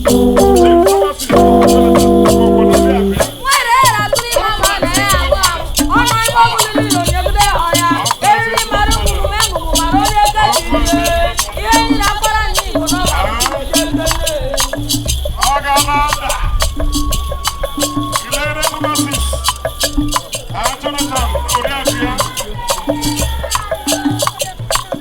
Chief Pharmacist Jonathan Okonkwo na oriakụ ya. Ọ ga-ala ada. Ilere Pharmacist, Jonathan